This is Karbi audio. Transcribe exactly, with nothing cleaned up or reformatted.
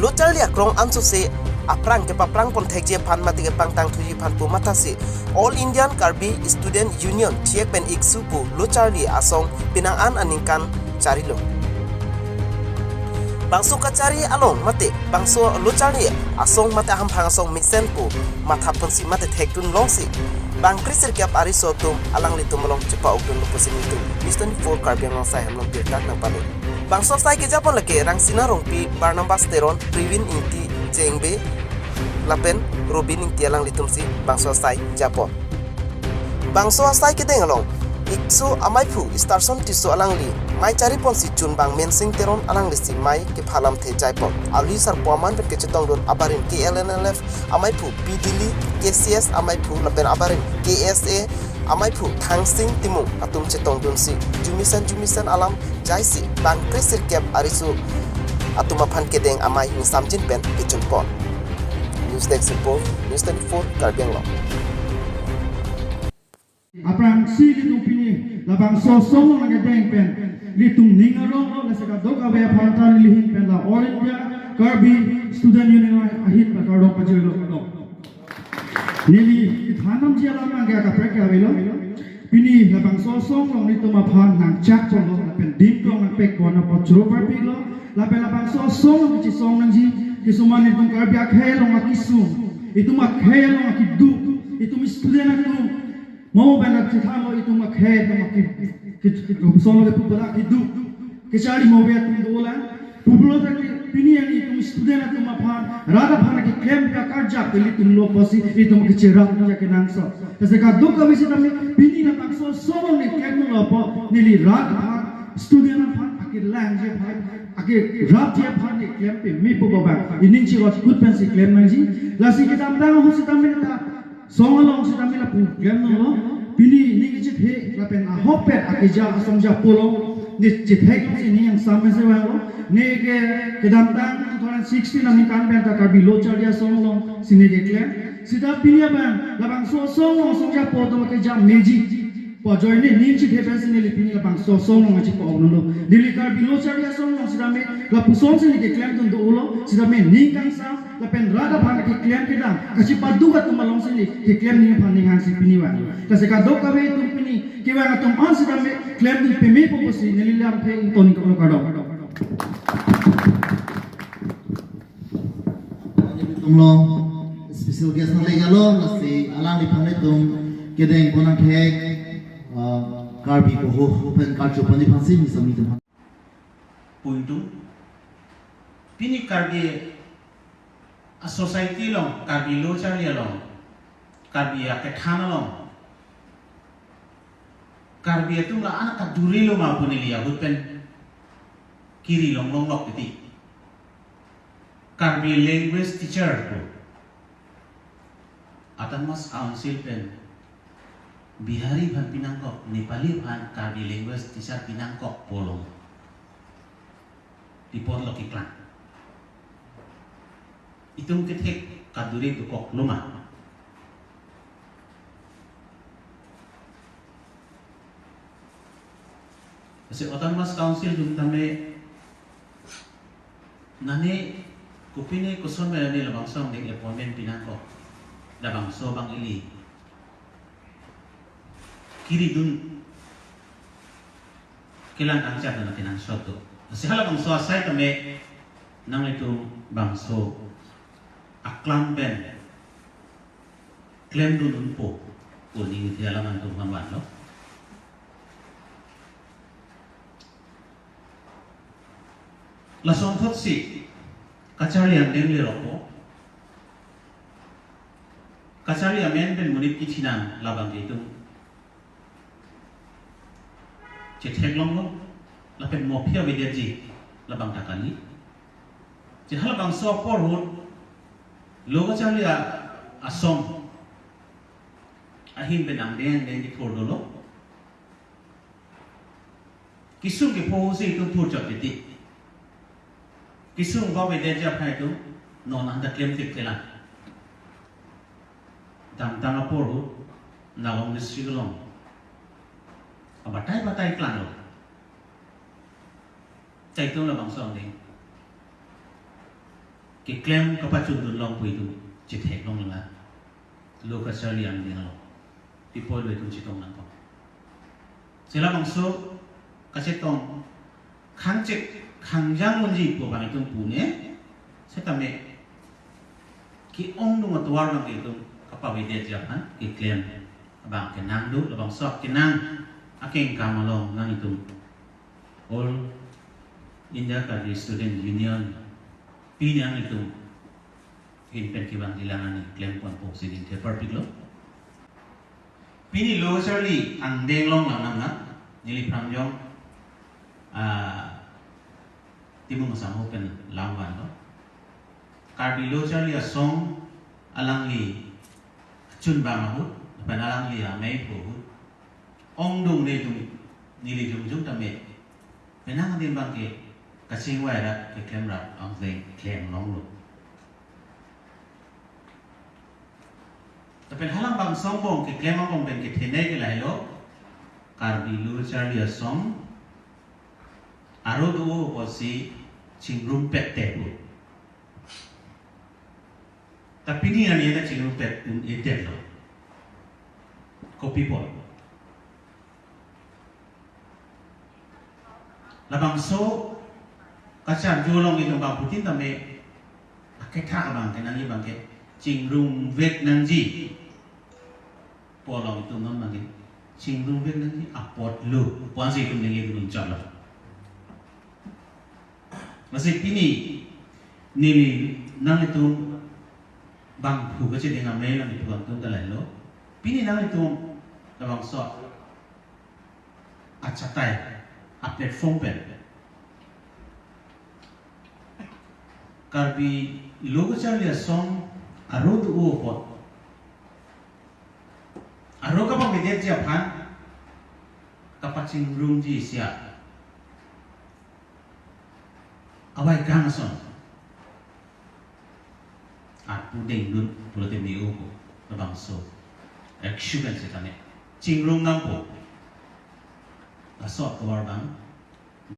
Lo charli akrong ansose aphrang kepaphrang pon thekji aphan mate kepangtang thuji aphan pu mathasi All Indian Karbi Student Union, chiek pen iksu pu lo charli asong penang an aningkan charilo. Bangso kachari along mate bangso lo charli asong mate ahamphang asong mesen pu matha ponsi mate thekdun longsi bang kre sirkep ariso atum alanglitum along chepa-okdunlo pusi nelitum News twenty-four Karbi Anglong asai hem along birta nangpale. Bangso asai keja pon lake Rangsina Rongpi, Barnabas Teron, Previn Ingti, Jengbe lapen Robin Ingti alanglitumsi bangso asai japon. Bangso asai kedeng along iksu amaiphu Starson Tisso alangli mei chari ponsi chunbang Mensing Teron alanglisi mei kephalamthe jaipon. Alhi sarpo aman pen kechetongdun abarim K L N L F amaiphu P Dili, K C S amaiphu lapen abarim K S A amaiphu Thangsing Timung atum chetongdunsi jumisen jumisen alam jaisi bang kre sirkep ariso atum aphan kedeng amei ingsamjin pen kechunpon. News Desk Report, News twenty-four Karbi Anglong. Aphrangsi ilitum pini labangso asong along kedeng pen ilitum ning aronglo, lasi kadokave aphan ta neli ahin pen la All India Karbi Student Union ahin pen kardom pajirlo. Neli kethan damji alam abangke akaprek ke avelo. Pini labangso asong along ilitum aphan nangchak ponlo lapen dim tong nangpek pon apot choro parpiklo, lapen labangso asong along kechesong nangji, kisuman itum Karbi akhei along akesung, itum akhei along akeduk, itum student atum, mo pen dak chethanlo itum akhei atum ake, ke, ke, kepusonlo kepu pada akeduk kecharli mo ave atum dolang. Pulo tangte pini arni itum student atum aphan, rat aphan keklem karjap ilitum lo pusi itum kecherap ja kenangsot. Lasi kadokave sitame pini labangso asong along ne klemlo apot neli rat aphan, student aphan, akelangji aphan, akerapji aphan ne klem peme pu abang ining chirot kut pensi klem nangji. Lasi kedamtang ahut sitame ta asong along sitame lapu klemdunlo. Pini ning kechethe lapen ahokpet akeja asong japo along ne chethek si ning angsam mese vanglo. Ne ke kedamtang two thousand sixteen aningkan pen ta Karbi lo charli asong alongsi ne keklem. Sita pini abang labangso asong along asong japo atum akeja meji pu ajoine ning chethe pensi neli pini labangso asong along chepa-okdunlo. Neli Karbi lo charli asong along sitame lapusonsi ne keklemdun dolo, sitame ning kangsam lapen rat aphan keklem kedam kachepaduk atum alongsi ne keklem ning aphan ning hangsi pini vang. Lasi kadokave atum pini kevang atum an sitame klemdun peme pu pusi neli lam pheng toni kok lo, kardom. Ilitum along special guest nangle-iklo, lasi alangliphan ilitum kedeng pon nangthek, uh, Karbi poho pen karcho ponji aphansi misa mitum. Point two. Pini Karbi a-society along, Karbi lo charli along, Karbi akethan along, Karbi atum la-an kadurilo ma pu neli ahut pen kiri longlonglok titi. Karbi language teacher pu Autonomous Council pen Bihari aphan pinangkok, Nepali aphan Karbi language teacher pinangkok pu along report lo keklang. Itum kethek kaduri dokoklo ma? Lasi Autonomous Council atum tame nane kopine koson pen nane labangso angdeng appointment pinangkok, labangso abang ili kiridun kelang kangchat na kenangsot do. Lasi halabangso asai tame nanglitum bangso aklam pen klemdun unpo pu ningje alam nangtum aphan vanlo. Lason thotsi kacharli angdeng le rokpo. Kacharli amen pen monit kithi nang labang ke itum chetheklonglo, lapen mo aphi avedetji labang ta kali. Che halabangso apor ahut lo kacharli a-, asong ahin pen angdeng angdeng kethur dolo. Kesung kepho ahutsi itum thurchot titi. Kesung ba avedetji aphan itum non anta klem thekthelang. Damtang apor ahut Nagaon district along abatai batai klanglo. Ta itum labangso angdeng keklem kapachundun long pu itum chetheklong la. Lo kacharli angdeng along. Pipo lo itum chetong nangkok. Sela bangso kachetong khangchek khangjang unji pu abang itum pune. Setame ke-ongdung atovar abang ke itum kapavedetji aphan keklem abang kenang do, labangso kenang akengkam along nanglitum All India Karbi Student Union pini nanglitum ahin pen kevang jilang ani klem ponpo si dingthe parpiklo. Pini lo kacharli angdeng along lang nang na, neliphrang jong, ah, Timung Asangho pen langvanlo. Karbi Lo Charli Asong alangli chunbang ahut, lapen alangli ameiphu ahut ongdung nelitum, neli jongjong tame penang adim abang ke kachingvai ra, keklem ra, angdeng klem longlo. Lapen halabangso angbong keklem angbong pen kethenei ke lahelo, Karbi Lo Charli Asong aro do-o apotsi chingrumpet te pu. Ta pini ani ta chingrumpet un-edetlo. Kopi apot? Labangso kacharju along itum abang putin tame akethak abang ke nangji abang ke chingrumvek nangji pu along itum non abang ke chingrumvek nangji apotlo pu ansi itum ningje dun chotlo. Lasi pini neli nanglitum bangphu kacheding amei nanglitum atum ta lahelo. Pini nanglitum labangso achatai a-platform pen Karbi Lo Kacharli Asong aro do-o apot, aro kapavedetji aphan kapachingrumji isi avaikang ason arpu dengdun pulote me-o ko labangso action setame chingrum nangpo. Laso atovar abang